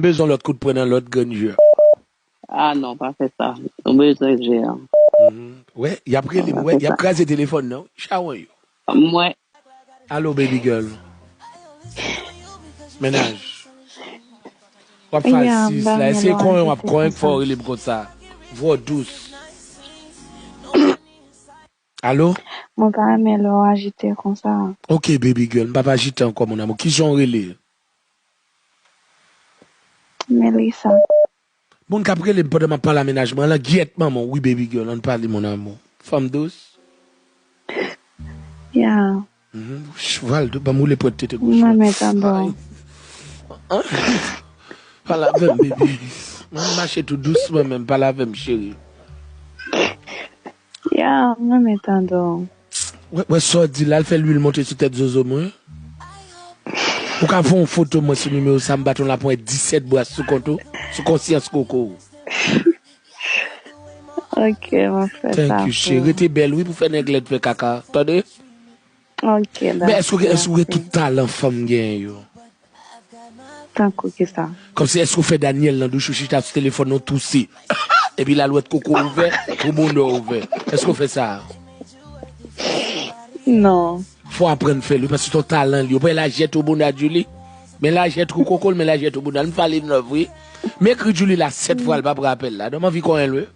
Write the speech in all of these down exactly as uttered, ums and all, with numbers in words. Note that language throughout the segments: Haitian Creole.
M bezwen lòt kout pwen nan lòt grenn je. Ah non, pa fè sa. Ou bezwen je an. Wè, y ap rele m, wè, y ap kraze telefòn nan, wi, chawony yo. Mwen, Alo, baby girl. Mennaj. W ap fè sis la. Èske konyen w ap konyen k fè w rele m konsa? Vwa w dous. Alo? Mwen pa renmen lè w ajite konsa. Ok, baby girl, m p ap ajite ankò, mon amour. Kijan w rele? Melissa. Moun k ap rele m pandan m ap pale a mennaj mwen an, langyèt manman w, wi, baby girl, ann pale, mon amour. Fanm dous. Yeah. Mhm. Ch- Valdo, ban m woule pwèt tete gòch Mwen mwen. Met an bò. Pale avè m, baby. Mwen mache tou dous mwen menm, pale avè m, cheri. Yeah, mwen Met an bò. Wè, wè sa w di la, l fè lwil monte sou tèt zozo mwen. Ou ka voye yon foto mwen sou nimewo sa, m bat yon laponyèt disèt bras sou kont ou, sou konsyans koko w. Ok, mwen fè sa. Thank you, cheri. Rete bèl, wi, pou fè nèg lèd fè kaka. Tande? Ok, Men èske w gen- èske w gen dakò. Tout talan fanm gen yo? Tankou ki sa? Kòmsi èske w fè Daniel nan douch ou chita sou telefòn ou touse? Epi l al wè koko ouvè, ou bonda ouvè. Èske w fè sa? Non. Fò w aprann fè l, wi, paske se yon talan li. Ou pran lajè tou bonda Julie. Men lajè tou koko l, men lajè tou bonda l. M fale nòv, wi. M ekri Julie la sèt fwa, l pa pran apèl la. Non, m anvi konyen l, wi.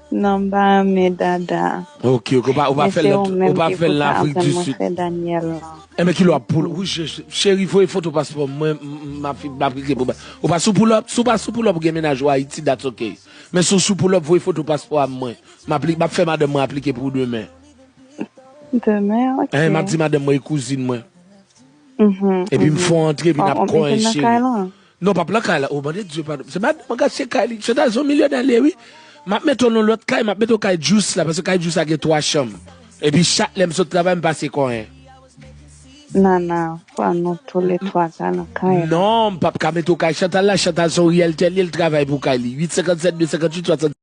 Non, m pa renmen dada. Ok, ok, ou pa, ou pa fè l, ou pa fè l nan Afrik di Sid. Fè Daniel lan. Enben, ki lè w ap pull up? Wi, cheri, voye foto paspò mwen, m ap aplike pou ba. Ou pa sou pull up? Si w pa sou pull up, ou gen mennaj ou Ayiti, that's ok. Men si w sou pull up, voye foto paspò a mwen. M ap fè madanm mwen aplike pou ou demen. Demen, ok. M ap di madanm mwen e kouzin mwen. Epi m fè w antre, epi n ap konyen, cheri. Non, p ap nan kay la. O, mande Dye padon. Se madanm mwen, gad, se kay li. Chantal se yon milyonè li ye, wi. M ap mete w nan lòt kay, m ap mete w kay Juice la, paske kay Juice la gen twa chanm. Epi chak lè m sot travay, m pase konyen. Nana, fò nou toulètwa ta nan kay la. Non, m p ap ka mete w kay Chantal la. Chantal se yon riyèltè li ye, l travay pou kay li. uit senkannsèt de senkantuit swasanndiz.